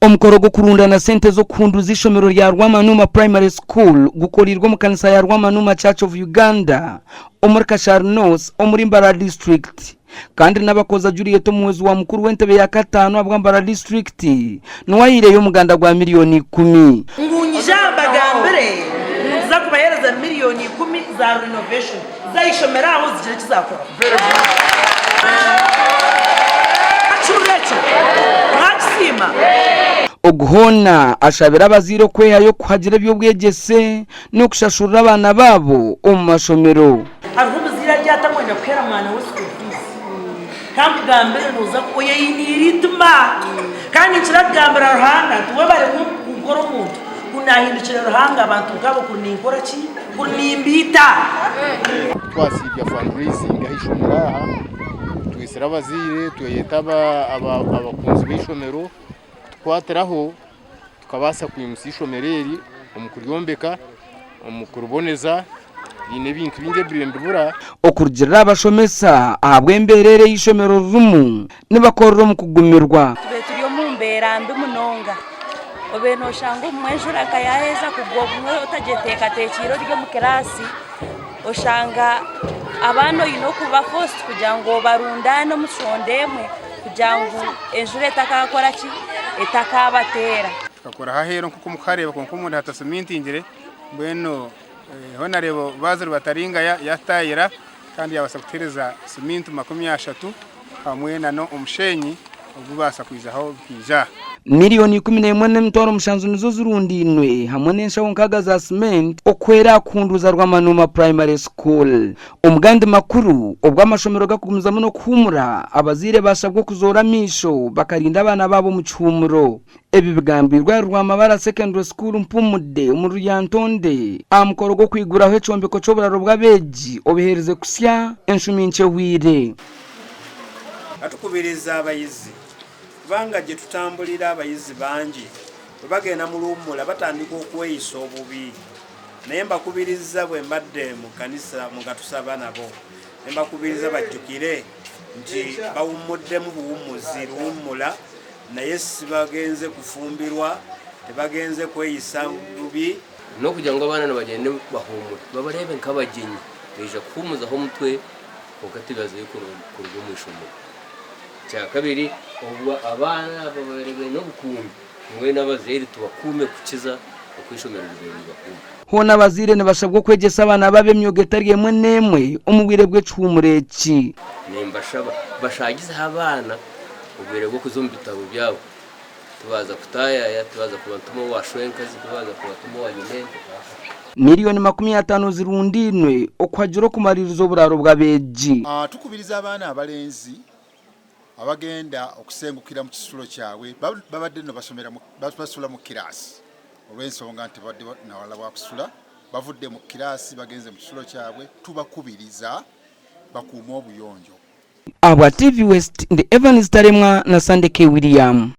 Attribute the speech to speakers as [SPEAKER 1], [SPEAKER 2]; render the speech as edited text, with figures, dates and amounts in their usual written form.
[SPEAKER 1] Omukoro gw'okurundana sente z'okuhunduuza eishomero rya Rwamanuma Primary School gukoreirwe omu kanisa ya Rwamanuma Church of Uganda omuri Kashari North omuri Mbarara District. Kandi Nabakoza Juliet omuhwezi wa mukuru w'entebe ya kataano ahabwa Mbarara District niwe ahaireyo omuganda gwa miriyoni ikumi.
[SPEAKER 2] Ngu nyija mbagambire ngu nituza kubaheereza miriyoni ikumi za renovation z'eishomero aho zigire eki zaakora. Mwakihurira ekyo? Mwakisiima?
[SPEAKER 1] Ogu hoona ashabire abazaire okwehayo kuhagira eby'obwegyese n'okushashurira abaana baabo omu mashomero.
[SPEAKER 2] Hariho omuzaire ari atakwenda kuheera mwana we school fees. Kankugambire noza oyeyiniire eitima. Kandi ninkira kugambira Ruhanga nti webare kunkora omuntu ku nahindukire Ruhanga abantu nkabo kuri ninkora ki? Kuri nimbiita.
[SPEAKER 3] Twasiibya fundraising aha ishomero aha, twetsire abazaire, tweyeta abakunzi b'eishomero kutukwatiraho tukabaasa kwimutsya eishomero eri omu kuryombeka, omu kuriboneza, riine ebintu bingi ebiriyo nibibura.
[SPEAKER 1] Okurugiirira aha bashomesa ahabw'embeera eri ei eishomero ririmu, nibakorera omu kugumirwa.
[SPEAKER 4] Tubaire turi omu mbeera mbi munonga. Obaire nooshanga obumwe enjura nka yaaheza kugwa obumwe otagyeteekateekiire ori omu kiraasi, oshanga abaana oine okuba forced kugira ngu obarundaane omu shonda emwe kugira ngu enjura etakaakora ki, etakaabateera.
[SPEAKER 5] Tukakoraho aheeru nk'oku murikuhareeba kwonka omunda hatasimintingire mbwenu hoona reeba Basil Bataringaya yatayira kandi yabaasa kutuheereza siminti 30 hamwe nana omushenyi ogubaasa kwijaho bikaija aha.
[SPEAKER 1] Miriyoni 11 n'emitwaro 7 nizo zirundainwe hamwe n'enshaho 60 za cement okuhwera aha kuhunduuza Rwamanuma Primary School. Omu gandi makuru, obwo amashomero gakugumizamu n'okuhuumura, abazaire bashabwa okuzoora amaisho bakarinda abaana baabo omu kihuumuro. Ebi bigambirwe ahari Rwamabara Secondary School Mpumudde omuri Lyantonde aha mukoro gw'okwiguraho ekyombeko ky'oburaro bw'abeegi obuheerize kusya enshumi nkye ehweire.
[SPEAKER 6] Katukubiriza abayizi kubanga gye tutambulira abayizi bangi bwe bagenda mu luwummula batandika okweyisa obubi naye mbakubirizza bwe mbadde mu kkanisa mu nga tusaba nabo ne mbakubiriza bajjukire nti bawummuddemu buwummuzi luwummula naye sibagenze kufumbirwa, tebagenze kweyisa bubi.
[SPEAKER 7] N'okugira ngu abaana nibagyenda bahuumure, babareebe nk'abagyenyi baija kuhuumuzaho omutwe kwonka tibazayo kuruga omu ishomero. Ekyakabiri, obu abaana aba babaire baine obukuumi, mbwenu abazaire tubakuume kukiza oku eishomero ribaire niribakuuma.
[SPEAKER 1] Hoona abazaire nibashabwa okwegyesa abaana baabo emyoga etari emwe n'emwe omu bwire bw'ekihuumuro eki.
[SPEAKER 7] Nimbashaba bashaagizeho abaana obwire bw'okuza omu bitabo byabo. Tibaaza kutaayaaya, tibaaza kubatuma owa shwenkazi, tibaaza kubatuma owa nyinente.
[SPEAKER 1] Miriyoni 50 zirundainwe okuhagira okumariiriza oburaaro bw'abeegi.
[SPEAKER 8] Tukubiriza abaana abalenzi abagenda okusengukira mu kisulo kyabwe babadde nno basomera basula mu kiraasi olw'ensonga nti babadde nawalala wakusula bavudde mu kiraasi bagenze mu kisulo kyabwe tubakubiriza bakuume obuyonjo.
[SPEAKER 1] Ahabwa TV West, ndi Evans Taremwa na Sandeke William.